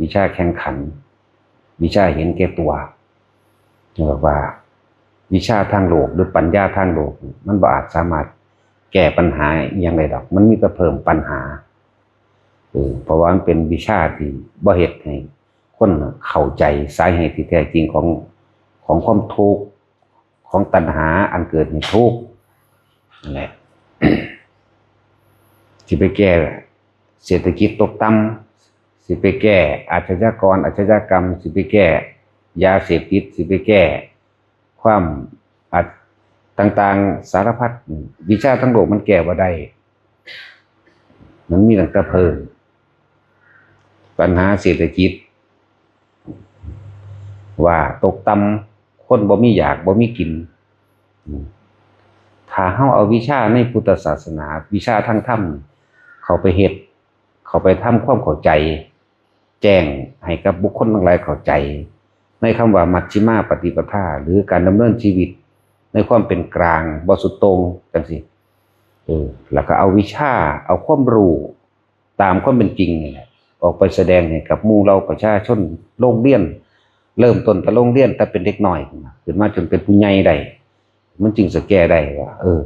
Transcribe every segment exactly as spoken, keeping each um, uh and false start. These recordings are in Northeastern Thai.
วิชาแข่งขัน วิชาเห็นแก่ตัว เรียกว่าวิชาทางโลกหรือปัญญาทางโลก มันบ่อาจสามารถแก้ปัญหาอหย่างใดดอก มันมีแต่เพิ่มปัญหา เออ เพราะว่ามันเป็นวิชาที่บ่เฮ็ดให้คนเข้าใจสาเหตุที่แท้จริงของของความทุกข์ ของตัณหาอันเกิดให้ทุกข์นั่นแหละ สิไปแก้เศรษฐกิจตกต่ำ สิไปแก้อาชญากรอาชญากรรม สิไปแก้ยาเสพติด สิไปแก้ความอาช- ต่างๆ สารพัด วิชาทั้งโลกมันแก้บ่ได้ มันมีตั้งแต่เพิ่มปัญหาเศรษฐกิจ ว่าตกต่ำ คนบ่มีอยากบ่มีกิน อืม ถ้าเฮาเอาวิชาในพุทธศาสนา วิชาทางธรรม เข้าไปเฮ็ด เข้าไปทำความเข้าใจ แจ้งให้กับบุคคลทั้งหลายเข้าใจ ในคำว่ามัชฌิมาปฏิปทา หรือการดำเนินชีวิต ในความเป็นกลางบ่สุดโต่งจังซี่ เออ แล้วก็เอาวิชา เอาความรู้ตามความเป็นจริงนี่แหละ ออกไปแสดงให้กับหมู่เหล่าประชาชน โรงเรียน เริ่มต้นแต่โรงเรียน แต่เป็นเด็กน้อยขึ้นมา ขึ้นมาจนเป็นผู้ใหญ่ได้ มันจึงจะแก้ได้ว่า เออ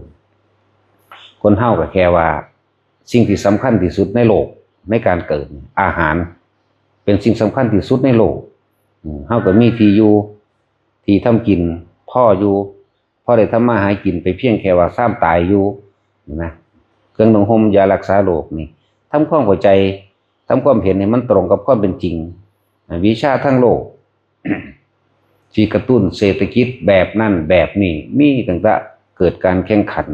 คนเฮาก็แค่ว่า สิ่งที่สำคัญที่สุดในโลก ในการเกิด อาหาร เป็นสิ่งสำคัญที่สุดในโลก อืม เฮาก็มีที่อยู่ ที่ทำกิน พออยู่ พอได้ทำมาหากินไปเพียงแค่ว่าซ้ำตายอยู่ เห็นไหม เครื่องนุ่งห่มยารักษาโรคนี่ ทำความเข้าใจ ทำความเห็นให้มันตรงกับความเป็นจริง วิชาทางโลก ที่กระตุ้นเศรษฐกิจแบบนั้นแบบนี้ มีตั้งแต่เกิดการแข่งขัน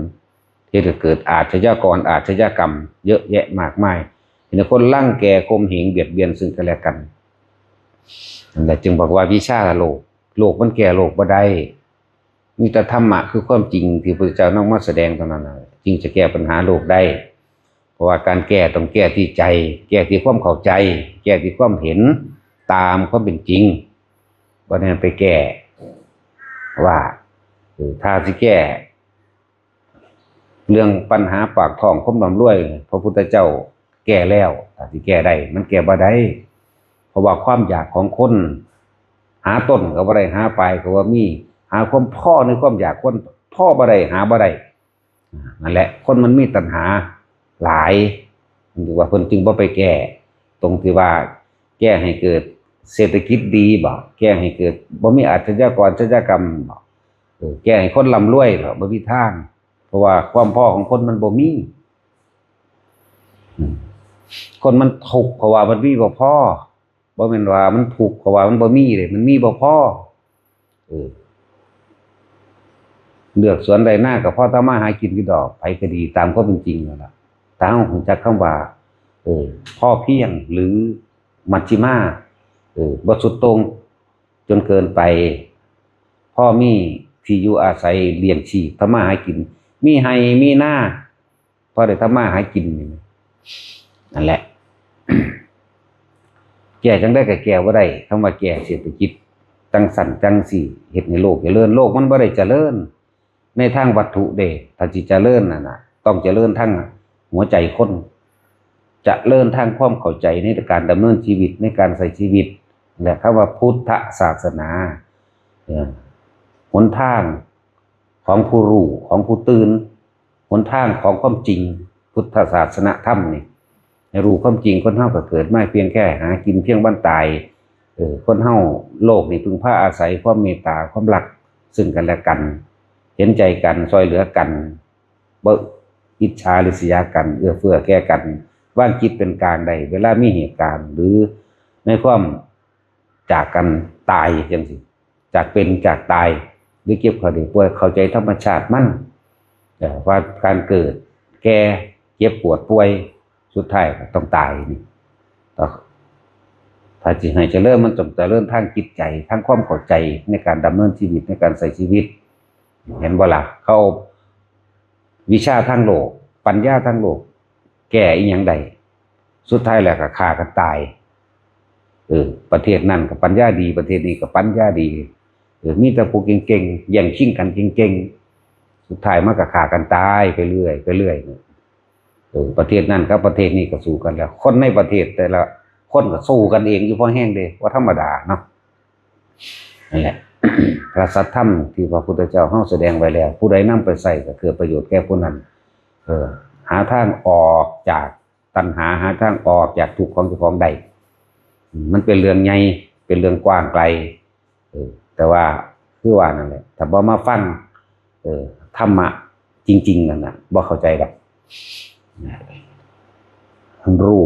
ที่จะเกิดอาชญากรอาชญากรรม เยอะแยะมากมาย เห็นคนรังแกข่มเหงเบียดเบียนซึ่งกันและกัน นั่นแหละจึงบอกว่าวิชาโลก โลกมันแก้โลกบ่ได้ มีแต่ธรรมะคือความจริงที่พระพุทธเจ้านำมาแสดงเท่านั้นนะ จึงจะแก้ปัญหาโลกได้ เพราะว่าการแก้ต้องแก้ที่ใจ แก้ที่ความเข้าใจ แก้ที่ความเห็นตามความเป็นจริง บ่แม่นไปแก้ว่า เออ ถ้าสิแก้ เรื่องปัญหาปากท้องความร่ำรวย พระพุทธเจ้าแก้แล้ว ถ้าสิแก้ได้ มันแก้บ่ได้ เพราะว่าความอยากของคน หาต้นก็บ่ได้ หาปลายก็บ่มี หาความพอในความอยากคน พอบ่ได้ หาบ่ได้ อ่า นั่นแหละ คนมันมีตัณหาหลาย มันถือว่าเพิ่นจึงบ่ไปแก้ ตรงที่ว่าแก้ให้เกิดเศรษฐกิจดีบ่ แก้ให้เกิดบ่มีอาชญากรอาชญากรรมบ่ เออ แก้ให้คนร่ำรวยบ่ บ่มีทาง เพราะว่าความพอของคนมันบ่มี อืม คนมันทุกข์เพราะว่ามันมีบ่พอ บ่แม่นว่ามันทุกข์เพราะว่ามันบ่มีเด้ มันมีบ่พอ เออ เลือกสวนไร่นาก็พอทำมาหากินอยู่ดอก ไผก็ดีตามความเป็นจริงนั่นล่ะ ถ้าเฮารู้จักคำว่า เออ พอเพียงหรือมัชฌิมา เออ บ่สุดโต่งจนเกินไป พอมีที่อยู่อาศัยเลี้ยงชีพ ทำมาหากิน มีไร่มีนา พอได้ทำมาหากินนี่ นั่นแหละ แก้จั่งใดก็แก้บ่ได้ คำว่าแก้เศรษฐกิจจั่งซั้นจั่งซี้ เฮ็ดให้โลกเจริญ โลกมันบ่ได้เจริญในทางวัตถุเด้ ถ้าสิเจริญนั่นน่ะ ต้องเจริญทางหัวใจคน เจริญทางความเข้าใจในการดำเนินชีวิต ในการใช้ชีวิต และคำว่าพุทธศาสนา เอ่อ หนทางของผู้รู้ ของผู้ตื่น หนทางของความจริง พุทธศาสนธรรมนี่ ให้รู้ความจริง คนเฮาก็เกิดมาเพียงแค่หากินเพียงวันตาย เออ คนเฮาโลกนี่พึ่งพาอาศัยความเมตตา ความรักซึ่งกันและกัน เห็นใจกัน ซ่อยเหลือกัน บ่อิจฉาริษยากัน เอื้อเฟื้อแก่กัน วางจิตเป็นกลางได้ เวลามีเหตุการณ์ หรือในความจากกันตายจั่งซี้ จากเป็นจากตาย หรือเจ็บไข้ได้ป่วย เข้าใจธรรมชาติมัน เอ่อ ว่าการเกิด แก่ เจ็บปวดป่วย สุดท้ายก็ต้องตายนี่ ก็ถ้าสิให้เจริญ มันต้องเจริญทางจิตใจ ทางความเข้าใจในการดำเนินชีวิต ในการใช้ชีวิต เห็นบ่ล่ะ เขาวิชาทางโลก ปัญญาทางโลก แก้อิหยังได้ สุดท้ายแล้วก็ฆ่ากันตาย เออ ประเทศนั้นก็ปัญญาดี ประเทศนี้ก็ปัญญาดี เออ มีแต่ผู้เก่งๆ แย่งชิงกันเก่งๆ สุดท้ายมันก็ฆ่ากันตายไปเรื่อย ไปเรื่อย เออ ประเทศนั้นกับประเทศนี้ก็สู้กันแล้ว คนในประเทศแต่ละ คนก็สู้กันเองอยู่พอแฮงเด้ บ่ธรรมดาเนาะ นั่นแหละ พระสัทธรรมที่พระพุทธเจ้าเฮาแสดงไว้แล้ว ผู้ใดนำไปใช้ก็เกิดประโยชน์แก่ผู้นั้น เออ หาทางออกจากตัณหา หาทางออกจากทุกข์ของเจ้าของได้ อืม มันเป็นเรื่องใหญ่ เป็นเรื่องกว้างไกล เออ แต่ว่าคือว่านั่นแหละ ถ้าบ่มาฟัง เออ ธรรมะจริงๆนั่นน่ะ บ่เข้าใจดอก รู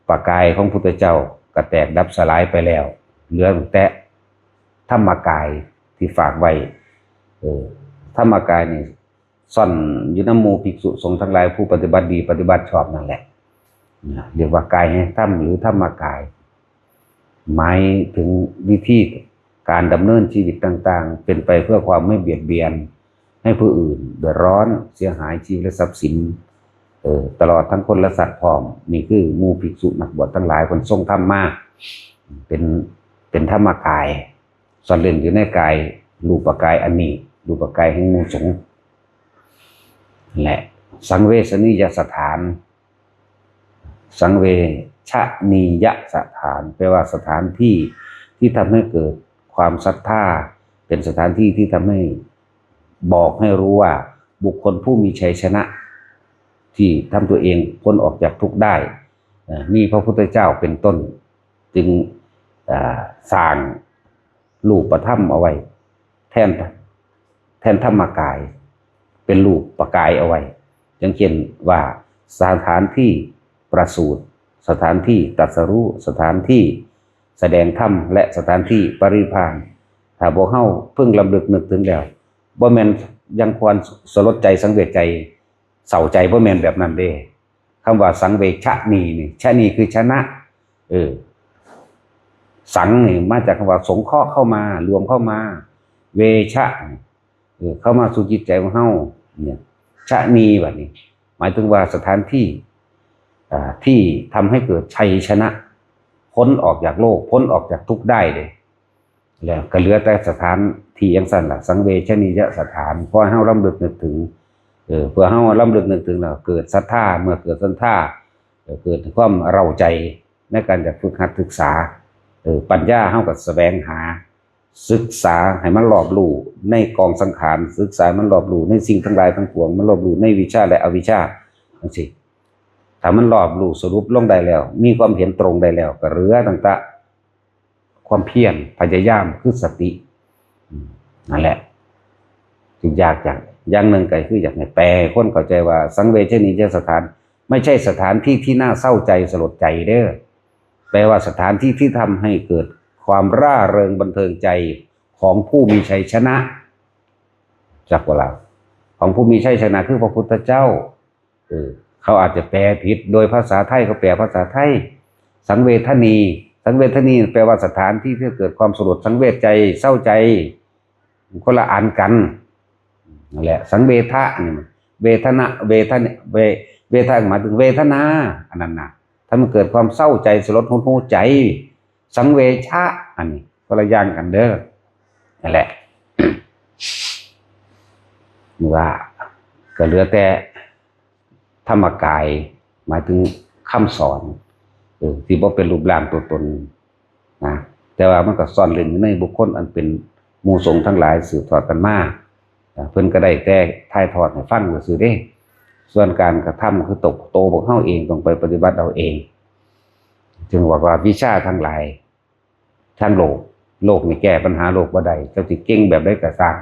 ปกายของพุทธเจ้าก็แตกดับสลายไปแล้ว เหลือแต่ธรรมกายที่ฝากไว้ เออ ธรรมกายนี่ซ่อนอยู่นำหมู่ภิกษุสงฆ์ทั้งหลายผู้ปฏิบัติดีปฏิบัติชอบนั่นแหละ นะ เรียกว่ากายแห่งธรรมหรือธรรมกาย หมายถึงวิธีการดำเนินชีวิตต่างๆ เป็นไปเพื่อความไม่เบียดเบียน ให้ผู้อื่นเดือดร้อนเสียหายชีวิตและทรัพย์สิน เออ ตลอดทั้งคนและสัตว์พร้อม นี่คือหมู่ภิกษุนักบวชทั้งหลาย เพิ่นทรงธรรมมา เป็น เป็นธรรมกาย ซ่อนเร้นอยู่ในกาย รูปกายอันนี้ รูปกายแห่งหมู่สงฆ์ และสังเวชนียสถาน สังเวชนียสถาน แปลว่าสถานที่ที่ทำให้เกิดความศรัทธา เป็นสถานที่ที่ทำให้บอกให้รู้ว่าบุคคลผู้มีชัยชนะ ที่ทำตัวเองพ้นออกจากทุกข์ได้ เอ่อ มีพระพุทธเจ้าเป็นต้น จึง เอ่อ สร้างรูปธรรมเอาไว้ แทน แทนธรรมกาย เป็นรูปกายเอาไว้ อย่างเช่นว่า สถานที่ประสูติ สถานที่ตรัสรู้ สถานที่แสดงธรรม และสถานที่ปรินิพพาน ถ้าพวกเฮาเพิ่งรำลึกนึกถึงแล้ว บ่แม่นยังควรสลดใจสังเวชใจ เศร้าใจ บ่แม่นแบบนั้นเด้ คำว่าสังเวชนีนี่ ชนีคือชนะ เออ สังนี่มาจากคำว่าสงเคราะห์เข้ามา รวมเข้ามา เวชะ เออ เข้ามาสู่จิตใจของเฮา เนี่ย ชนีบัดนี้ หมายถึงว่าสถานที่ อ่า ที่ทำให้เกิดชัยชนะ พ้นออกจากโลก พ้นออกจากทุกข์ได้เลย แล้วก็เหลือแต่สถานที่จั่งซั้นล่ะ สังเวชนียสถาน ขอให้เฮารำลึกนึกถึง เออ เพื่อเฮารำลึกนึกถึงแล้วเกิดศรัทธา เมื่อเกิดศรัทธา เอ่อ เกิดความเร้าใจในการจะฝึกหัดศึกษา เออ ปัญญาเฮาก็แสวงหา ศึกษาให้มันรอบรู้ในกองสังขาร ศึกษาให้มันรอบรู้ในสิ่งทั้งหลายทั้งปวง มันรอบรู้ในวิชชาและอวิชชา จั่งซี้ ถ้ามันรอบรู้สรุปลงได้แล้ว มีความเห็นตรงได้แล้ว ก็เหลือตั้งแต่ความเพียรพยายามคือสติ อืม นั่นแหละ ที่อยาก อย่าง อย่างหนึ่งก็คืออยากให้แปลให้คนเข้าใจว่าสังเวชนียสถาน ไม่ใช่สถานที่ที่น่าเศร้าใจสลดใจเด้อ แปลว่าสถานที่ที่ทำให้เกิดความร่าเริงบันเทิงใจของผู้มีชัยชนะ จักว่าล่ะ ของผู้มีชัยชนะคือพระพุทธเจ้า เออ เขาอาจจะแปลผิด โดยภาษาไทยเขาแปลภาษาไทย สังเวชนี สังเวชนี แปลว่าสถานที่ที่เกิดความสลดสังเวชใจ เศร้าใจ คนละอันกัน นั่นแหละ สังเวชะนี่ เวทนา เวทนา เว เวทนา หมายถึงเวทนา อันนั้นนะ ถ้ามันเกิดความเศร้าใจสลดหดหู่ใจ สังเวชะ อันนี้คนละอย่างกันเด้อ นั่นแหละ ว่าก็เหลือแต่ธรรมกาย หมายถึงคำสอน เออ ที่บ่เป็นรูปร่างตัวตนนะ แต่ว่ามันก็ซ่อนเร้นอยู่ในบุคคลอันเป็นหมู่สงฆ์ทั้งหลายสืบทอดกันมา อ่า เพิ่นก็ได้แต่ถ่ายทอดให้ฟังซื่อๆเด้ ส่วนการกระทำคือตกโตพวกเฮาเองต้องไปปฏิบัติเอาเอง จึงบอกว่าวิชาทั้งหลาย ทั้งโลก โลกนี่แก้ปัญหาโลกบ่ได้ เจ้าสิเก่งแบบใดก็ซ่าง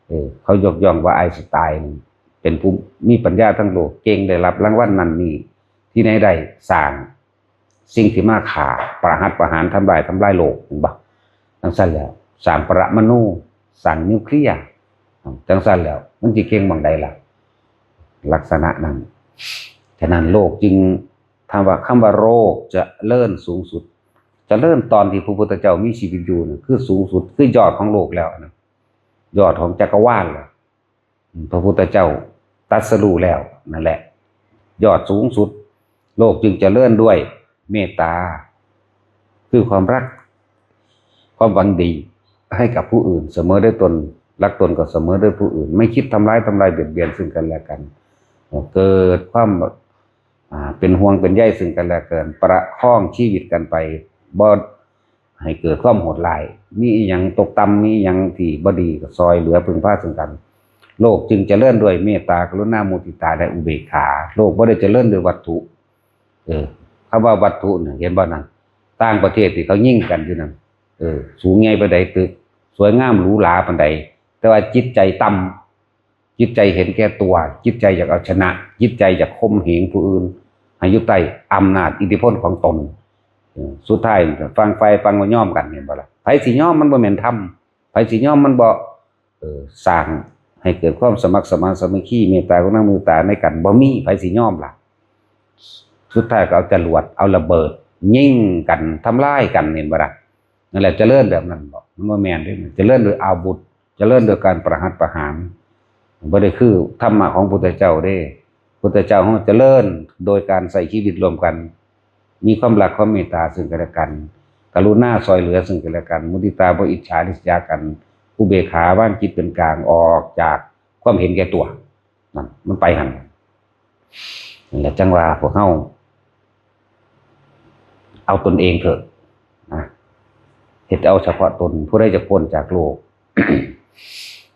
เออ เขายกย่องว่าไอน์สไตน์นี่เป็นผู้มีปัญญาทั้งโลก เก่งได้รับรางวัลนั่นนี่ ที่ไหนได้ สร้างสิ่งที่มาฆ่า ประหัตประหาร ทำลาย ทำลายโลก เห็นบ่ จั่งซั้นแล้ว สร้างปรมาณู สร้างนิวเคลียร์ จั่งซั้นแล้ว มันสิเก่งหม่องใดล่ะ ลักษณะนั้น ฉะนั้นโลกจึง ถามว่าคำว่าโลกเจริญสูงสุด เจริญตอนที่พระพุทธเจ้ามีชีวิตอยู่น่ะ คือสูงสุด คือยอดของโลกแล้วนะ ยอดของจักรวาลแล้ว พระพุทธเจ้าตรัสรู้แล้ว นั่นแหละ ยอดสูงสุด โลกจึงเจริญด้วยเมตตา คือความรัก ความหวังดีให้กับผู้อื่น เสมอด้วยตน รักตนก็เสมอด้วยผู้อื่น ไม่คิดทำร้ายทำลายเบียดเบียนซึ่งกันและกัน เกิดความ อ่า เป็นห่วงเป็นใยซึ่งกันและกัน ประคองชีวิตกันไป บ่ให้เกิดความโหดร้าย มีอิหยังตกต่ำ มีอิหยังที่บ่ดีก็ซอยเหลือพึ่งพาซึ่งกัน โลกจึงเจริญด้วยเมตตา กรุณา มุทิตา และอุเบกขา โลกบ่ได้เจริญด้วยวัตถุ เออ คำว่าวัตถุเนี่ย เห็นบ่นั่น ต่างประเทศที่เขายิงกันอยู่นั่น เออ สูงใหญ่ปานใดตึก สวยงามหรูหราปานใด แต่ว่าจิตใจต่ำ จิตใจเห็นแก่ตัว จิตใจอยากเอาชนะ จิตใจอยากข่มเหงผู้อื่น ให้อยู่ใต้อำนาจอิทธิพลของตน เออ สุดท้ายฟังไฟฟังบ่ยอมกัน เห็นบ่ล่ะ ไผสิยอม มันบ่แม่นธรรม ไผสิยอม มันบ่ เออ สร้างให้เกิดความสมัครสมานสามัคคี เมตตากรุณามุทิตาในกัน บ่มีไผสิยอมล่ะ สุดท้ายก็เอาจรวด เอาระเบิด ยิงกัน ทำลายกัน เห็นบ่ล่ะ นั่นแหละเจริญแบบนั้นบ่ มันบ่แม่นเด้ เจริญโดยอาวุธ เจริญโดยการประหัตประหาร บ่ได้คือธรรมะของพุทธเจ้าเด้ พุทธเจ้าเฮาเจริญโดยการใช้ชีวิตร่วมกัน มีความรักความเมตตาซึ่งกันและกัน กรุณาซอยเหลือซึ่งกันและกัน มุทิตาบ่อิจฉาริษยากัน อุเบกขาวางจิตเป็นกลาง ออกจากความเห็นแก่ตัว นั่น มันไปหั่น นั่นแหละจั่งว่าพวกเฮา เอาตนเองเถอะนะ เฮ็ดเอาเฉพาะตน ผู้ใดอยากพ้นจากโลก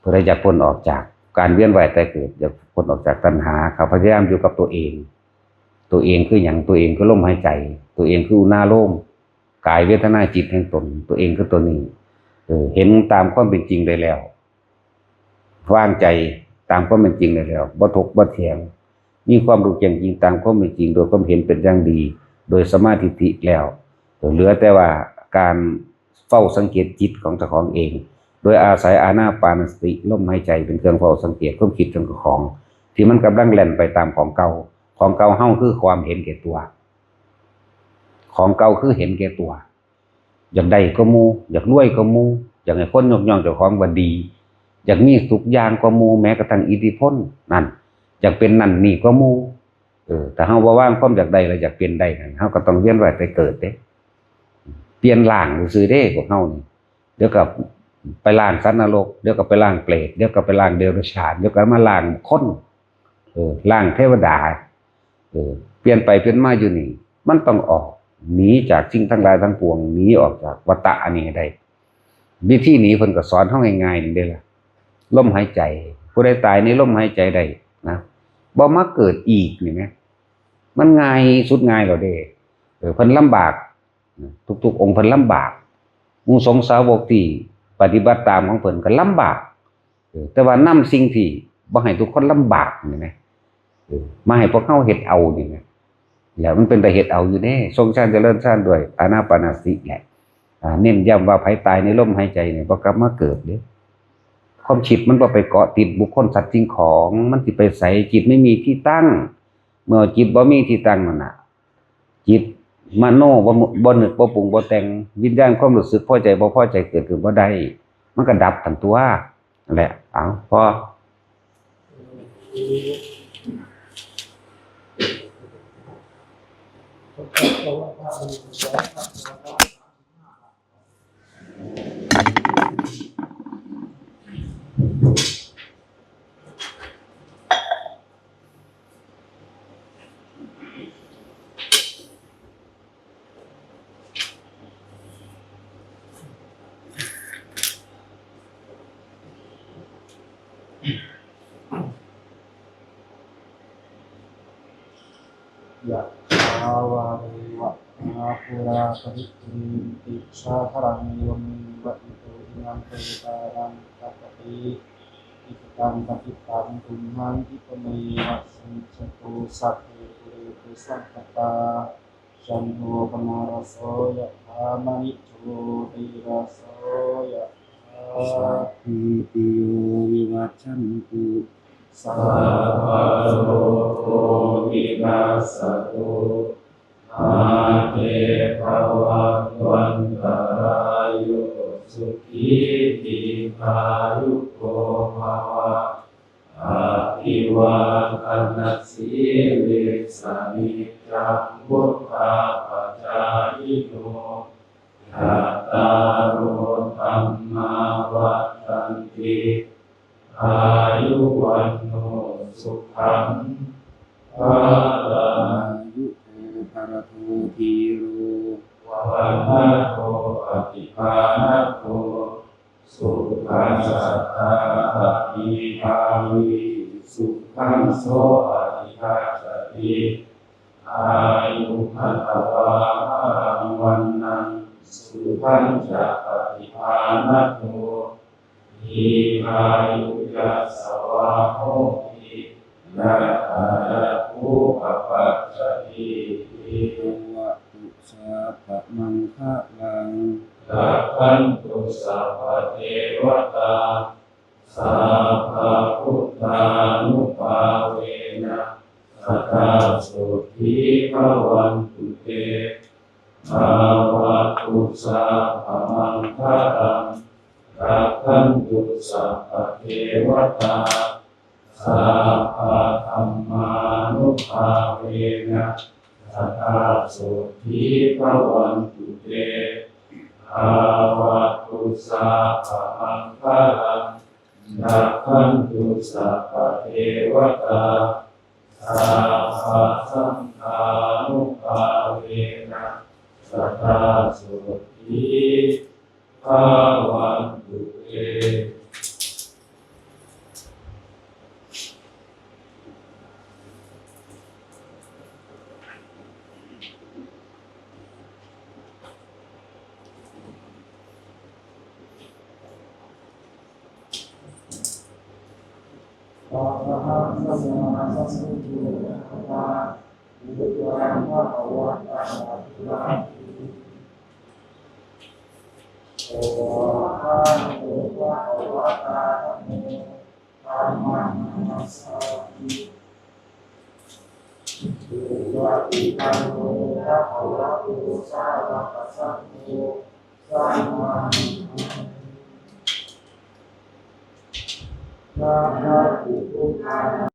ผู้ใดอยากพ้นออกจากการเวียนว่ายตายเกิด อยากพ้นออกจากตัณหา เขาพยายามอยู่กับตัวเอง ตัวเองคือหยัง ตัวเองคือลมหายใจ ตัวเองคืออุณาโลม กายเวทนาจิตแห่งตน ตัวเองคือตัวนี้ เออ เห็นตามความเป็นจริงได้แล้ว วางใจตามความเป็นจริงได้แล้ว บ่ถกบ่เถียง มีความรู้แจ้งจริงตามความเป็นจริง โดยความเห็นเป็นอย่างดี โดยสัมมาทิฏฐิแล้ว เหลือแต่ว่าการเฝ้าสังเกตจิตของเจ้าของเอง โดยอาศัยอานาปานสติ ลมหายใจเป็นเครื่องเฝ้าสังเกตความคิดของเจ้าของ ที่มันกำลังแล่นไปตามของเก่า ของเก่าเฮาคือความเห็นแก่ตัว ของเก่าคือเห็นแก่ตัว อยากได้กว่าหมู่ อยากรวยกว่าหมู่ อยากให้คนยกย่องเจ้าของว่าดี อยากมีทุกอย่างกว่าหมู่ แม้กระทั่งอิทธิพลนั่น อยากเป็นนั่นนี่กว่าหมู่ เออ ถ้าเฮาบ่วางความอยากได้และอยากเป็นได้นั่น เฮาก็ต้องเวียนว่ายตายเกิดเด้ เปลี่ยนร่างซื่อๆเด้ พวกเฮานี่ เดี๋ยวก็ไปร่างสัตว์นรก เดี๋ยวก็ไปร่างเปรต เดี๋ยวก็ไปร่างเดรัจฉาน เดี๋ยวก็มาร่างคน เออ ร่างเทวดา เออ เปลี่ยนไปเปลี่ยนมาอยู่นี่ มันต้องออก หนีจากสิ่งทั้งหลายทั้งปวง หนีออกจากวัฏฏะอันนี้ให้ได้ วิธีหนีเพิ่นก็สอนเฮาง่ายๆนี่เด้ล่ะ ลมหายใจ ผู้ใดตายในลมหายใจได้นะ บ่มาเกิดอีกนี่แหม มันง่ายสุดง่ายแล้วเด้ เออ เพิ่นลำบาก ทุกๆองค์เพิ่นลำบาก หมู่สงฆ์สาวกที่ปฏิบัติตามของเพิ่นก็ลำบาก เออ แต่ว่านำสิ่งที่บ่ให้ทุกคนลำบากนี่แหม เออ มาให้พวกเฮาเฮ็ดเอานี่แหม แล้วมันเป็นตาเฮ็ดเอาอยู่เด้ ทรงฌานเจริญฌานด้วยอานาปานสติแหละ อ่า เน้นย้ำว่าไผตายในลมหายใจเนี่ยบ่กลับมาเกิดเด้ ความคิดมันบ่ไปเกาะติดบุคคลสัตว์สิ่งของ มันสิไปไส จิตไม่มีที่ตั้ง เมื่อจิตบ่มีที่ตั้งนั่นน่ะ จิตมโนบ่ บ่นึกบ่ปรุงบ่แต่ง วิญญาณความรู้สึกพอใจบ่พอใจเกิดขึ้นบ่ได้ มันก็ดับทันตัว นั่นแหละ เอา พอยะถาวาริวะหาปูราปริปุเรนติสาคารัง เอวเมวะอิโตทินังเปตานังอุปกัปปติ อิจิตังปฏิตังตุมหังคิปะเมวะสมิจฉตุ สัพเพปุเรนตุสังกปปา จันโทปนารโสยะถามณิโชติรโสยะถา สัพพีติโยวิวัชชันตุ สัพพะโรโควินัสสตุ มาเตภวัตวันตรายโย สุขีทีคายุโกภวะ อภิวาทนสีลิสสะนิจจังวุฑฒาปจายิโน จัตตาโรธัมมาวัฑฒันติ อายุวัณโณสุขังพะลัง ปฏิภาณโท สุขังสัตตา อภิวาเทมิ สุขังโส อธิคัจฉติ อายุ พะละวา บะลัง วัณณัง สุขังจะ ปฏิภาณโท ทีฆายุ ยัสสะ วาโหติ ยัตถา ยัตถูปะปัจจติ ภะวะตุ สัพพะมังคะลัง รักขันตุ สัพพะเทวะตา สัพพะพุทธานุภาเวนะ สะดาโสถี ภะวันตุเต ภะวะตุ สัพพะมังคะลัง รักขันตุ สัพพะเทวะตา สัพพะธัมมานุภาเวนะ สะดาโสถี ภะวันตุเต ภะวะตุ สัพพะมังคะลัง รักขันตุ สัพพะเทวะตา สัพพะสังฆานุภาเวนะ สะดาโสถี ภะวันตุเต อะระหัง สัมมาสัมพุทโธ ภะคะวา อุตตะรัง ภะคะวันตัง อะภิวาเทมิ โอ อะระหะโต ภะคะวะตา ธัมโม ธัมมัง นะมัสสามิ สุปะฏิปันโน ภะคะวะโต สาวะกะสังโฆ สัมมาสัมพุทธัสสะ นะโม พุทธา